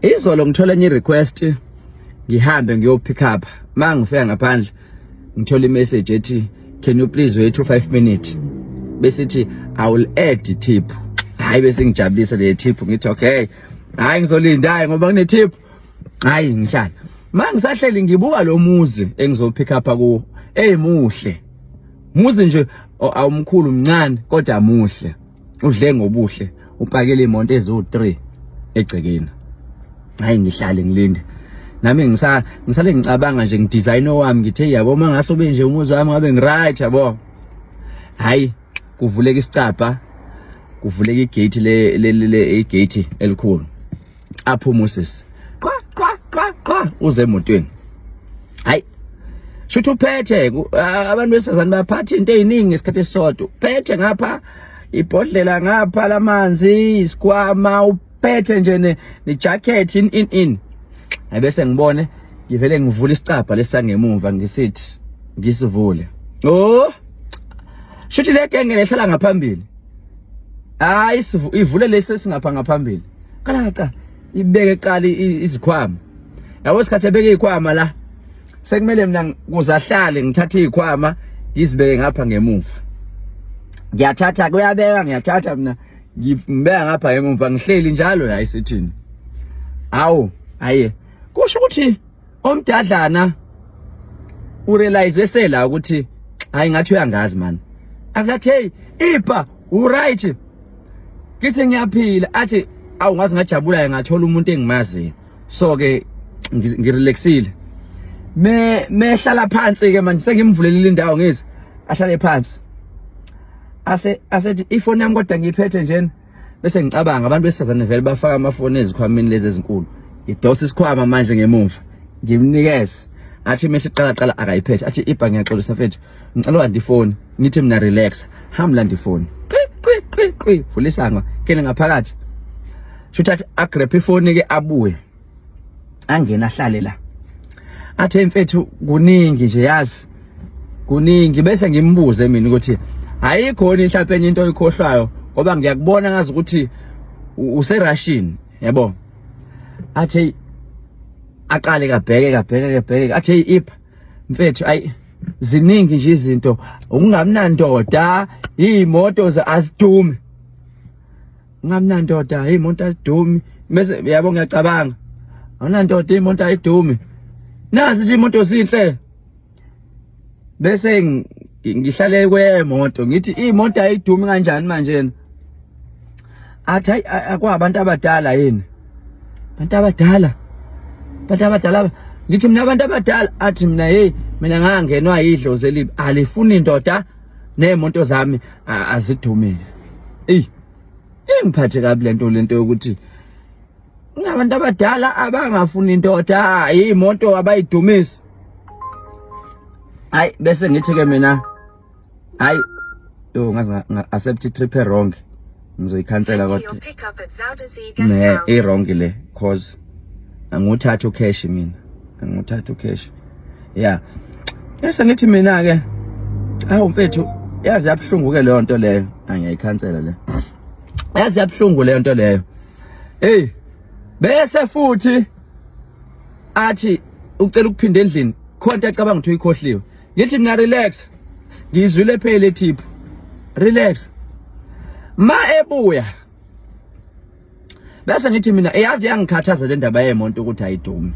Izolo ngithola enye request, ngihambe ngiyo pick up. Mangifika ngaphandle ngithola imessage ethi, "Can you please wait 5 minutes?" Besithi, "I will add tip." Hayi, bese ngijabulisa le tip, ngithi, "Okay, hayi, ngizolinda, hayi, ngoba kune tip." Hayi, ngihlala, mangisahleli ngibuka lo muzi engizo pick up kuwo. Eyimuhle muzi nje, awumkhulu, mncane kodwa muhle, udle ngobuhle, upakele imoto eziwu3 egcekeni. Hayi, ngihlale ngilinde nami, ngisale ngicabanga nje, ngidesign owami, ngithe, "Yabo, mangasobe nje umuzi wami ngabe ngiright, yabo." Hayi, kuvuleka isicabha, kuvuleka igate le igate elikhulu, aphuma usisi, qwa qwa qwa qwa, uze emotweni. Hayi, shuthi uphethe, abantu besifazane baphatha into eziningi ngesikhathi esisodwa. Uphethe ngapha ibhodlela, ngapha lamanzi, isikhwama, uphethe nje ne jacket, in in in. Bese ngibone ngivele ngivula isicabha lesangemuva, ngisithi ngisivule, oh, shuthi le genge lehlala ngaphambili. Hayi, ivule lesi singapha ngaphambili, qala ibeke qala izikhwama, yabo. Isikhathi ebeke izikhwama la, sekumele mina kuzahlale ngithathe izikhwama ngizibeke ngapha ngemuva. Ngiyathatha, kuyabeka, ngiyathatha mina, ngibeka ngapha ngemuva, ngihleli njalo la esithini. Awu, hayi, kusho ukuthi omdadlana urealize sela ukuthi, hayi, ngathi uyangazi man. Akathi, "Hey Ipha, uright?" Ngithi, "Ngiyaphila." Athi, "Awu, ngazi ngajabula, ngathola umuntu engimaziyo." So ke ngirelaxile, me mehlala phansi ke manje, sengimvulelile indawo, ngithi ahlale phansi. Ase asethi, "Ifoni yami kodwa ngiyiphethe njena." Bese ngicabanga, abantu besifazane vele bafaka amafoni ezikhwameni lezi ezinkulu. Ngidosa isikhwama manje ngemuva, ngimnikeze. Athi methi qala qala akayiphethe, athi, "Ibha, ngiyaxolisa mfethu, ngicela ulanda ifoni." Ngithi mina, "Relax, hamba landa ifoni." Qi qi qi qi, vulisanga kene ngaphakathi. Shuthi athi agrab ifoni ke, abuye angena, ahlale la, athi, "Mfethu, kuningi nje, yazi, kuningi." Bese ngimbuze mina ukuthi, "Ayikhona mhlawumbe enye into oyikhohlwayo, ngoba ngiyakubona ngazi ukuthi use-Russian, yabo?" Athi, aqale kabheke kabheke kabheke, athi, "Hey Ipha mfethu, ayi, ziningi nje izinto, ukungamnandoda, iy'moto azidumi, ungamnandoda, iy'moto azidumi." Bese yabo, ngiyacabanga, awunandoda, iy'moto ayidumi, nazi nje imoto zinhle. Bese ngihlale kwemoto, ngithi, "Imoto ayidumi kanjani manje?" Athi, "Hayi, akwabantu abadala yini, abantu abadala, abantu abadala." Ngithi mina, "Abantu abadala?" Athi, "Mina, hey, mina ngangenwa yidlozi elibi, alifuni indoda, nemoto zami azidumile." Ey, ingiphathe kabi lento yokuthi ngabantu abadala abangafuni indoda, imoto abayidumisi. Hayi, bese ngithi ke mina, hayi yo, ngaze accept trip wrong, ngizoyikhansela. Head to your Kodwa pickup at Zuiderzee Guest ne House. I wrong le, cause anguthatha ucash mina, anguthatha ucash, yeah. Bese ngithi mina ke, awu mfethu, yazi yabuhlungu ke leyo nto leyo, angiyayikhansela le, yazi yabuhlungu leyo nto leyo. Hey, bese futhi athi ucela ukuphinda endlini, khonto acabanga ukuthi uyikhohliwe. Ngithi mina, "Relax, ngizwile phela tip, relax." Ma ebuya, bese ngithi mina, "Eyazi yangikhathaza le ndaba yemonto ukuthi ayidumi,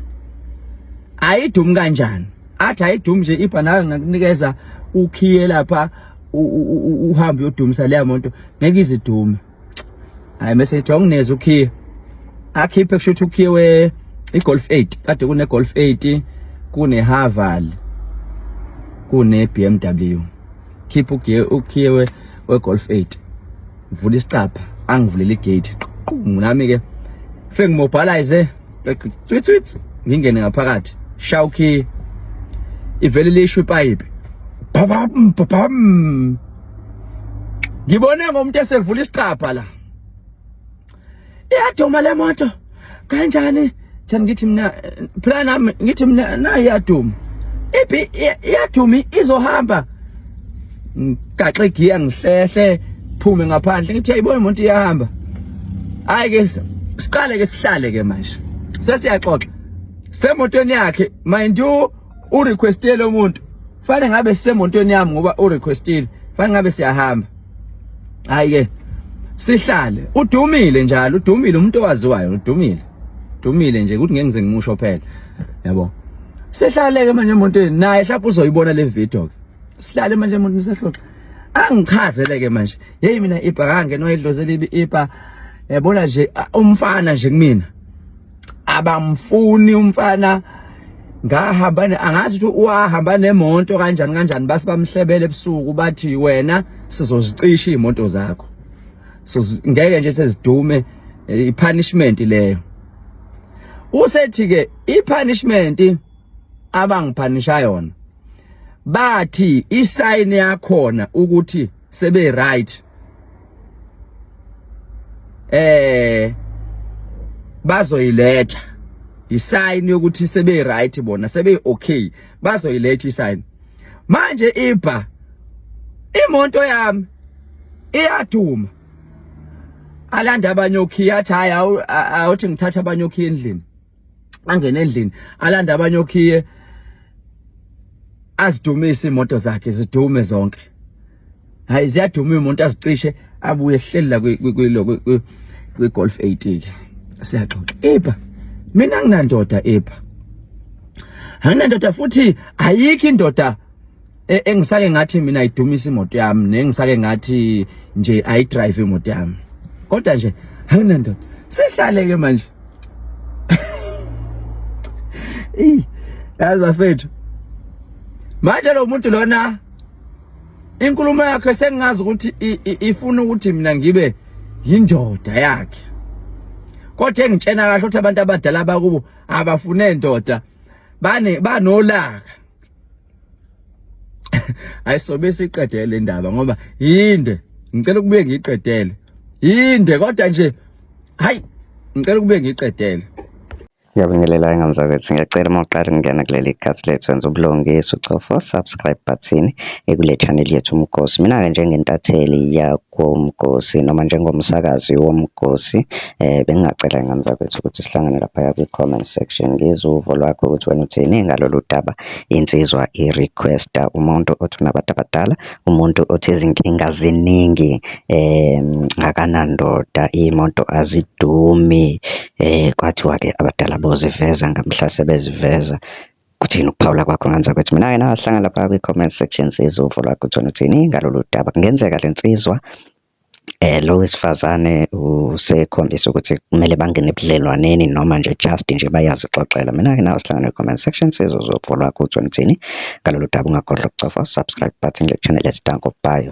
ayidumi kanjani?" Athi, "Ayidumi nje Ibha, nawe ngakunikeza ukhiye lapha, uhambe uyodumisa leya moto, ngeke izidume." Hayi, bese ngithi, "Awungineze ukhiye." Akhiphe, kusho ukuthi ukhiye we iGolf 8, kade kune Golf 8, kune Haval, kune BMW. Khipha ukhiye we Golf 8, vula isicapha, angivulele igate, nami ke fike ngimobilize, tswit tswit, ngingene ngaphakathi, shaya ukhiye, ivele lisho ipayipi, babam babam. Ngibone ngomuntu esevula isicapha la, iyaduma le moto kanjani njani? Ngithi mina phela nami, ngithi mina, nayi iyaduma iphi, iyaduma, izohamba. Ngigaxe igiya, ngihlehle, phume ngaphandle, ngithi, "Yayibona imoto, iyahamba." Hayi ke, siqale ke sihlale ke manje. Sesiyaxoxa semotweni yakhe, mind you, urequestile lo muntu, fanele ngabe sisemotweni yami ngoba urequestile, fanele ngabe siyahamba. Hayi ke, sihlale, udumile njalo, udumile umuntu owaziwayo, udumile, dumile nje ukuthi ngeke ngize ngimusho phela, yabo. Sihlale ke manje emotweni naye, mhlawumbe uzoyibona le video ke. Sihlale manje emotweni, sehloxa, angichazele ke manje, hey, mina ibha kangenwa idlozi elibi, ibha, yabona nje, umfana nje kumina abamfuni umfana. Ngahamba, angazi ukuthi wahamba nemonto kanjani kanjani, base bamhlebele ebusuku, bathi wena sizozicisha iy'moto zakho, so ngeke nje sezidume, i-punishment leyo. Usethi ke i-punishment abangiphanisha yona, bathi isign yakhona ukuthi sebe right, bazoyiletha isign yokuthi sebe right bona, sebe okay, bazoyiletha isign. Manje ibha imoto yami iyaduma, alanda abanye okhiye, athi hayi, awuthi ngithatha abanye okhiye endlini. Angene endlini, alanda abanye okhiye, azidumise imoto zakhe, zidume zonke. Hayi, ziyaduma imoto, azicishe, abuye ehleli la kwi Golf 8 ke, siyaxoxa. Ipha mina nginandoda, ipha anginandoda, futhi ayikho indoda engisake ngathi mina ayidumisa imoto yami, nengisake ngathi nje ayidrive imoto yami, kodwa nje anginandoda. Sihlale ke manje. Ey, yazi bafethu, manje lo muntu lona inkulumo yakhe sengingazi ukuthi ifuna ukuthi mina ngibe yindoda yakhe, kodwa engitshena kahle ukuthi abantu abadala bakubo abafune indoda, bane banolaka. Ayisobe siqedele le ndaba ngoba yinde, ngicela ukubuye ngiyiqedele, yinde, kodwa nje hayi, ngicela ukubuye ngiyiqedele. Ngiyabingelela ngane zakwethu, ngiyacela uma uqala ukungena kuleli khasi lethu, wenza ubulungiswa ucofa subscribe button ekule channel yethu Umgosi. Mina-ke njengentatheli yakoMgosi noma njengomsakazi woMgosi, bengingacela ngane zakwethu ukuthi sihlangane laphaya kwi-comment section, ngizwe uvo lwakho ukuthi wena uthini ngalolu daba. Insizwa i-request-a umuntu othi unabantu abadala, umuntu othi izinkinga ziningi, akanandoda, iy'moto azidumi, kwathiwa-ke abadala boziveza ngamhla sebeziveza. Kuthini ukuphawula kwakho ngane zakwethu? Mina-ke nawe sihlangane lapha kwi-comment section, sizwe uvo lwakho ukuthi wena uthini ngalolu daba. Kungenzeka le nsizwa, lo wesifazane usekhombisa ukuthi kumele bangene ebudlelwaneni noma nje just nje bayazixoxela. Mina-ke nawe sihlangane kwi-comment section, sizwe uvo lwakho ukuthi wena uthini ngalolu daba. Ungakhohlwa ukucofa subscribe button kule channel ethi. Danko, bye.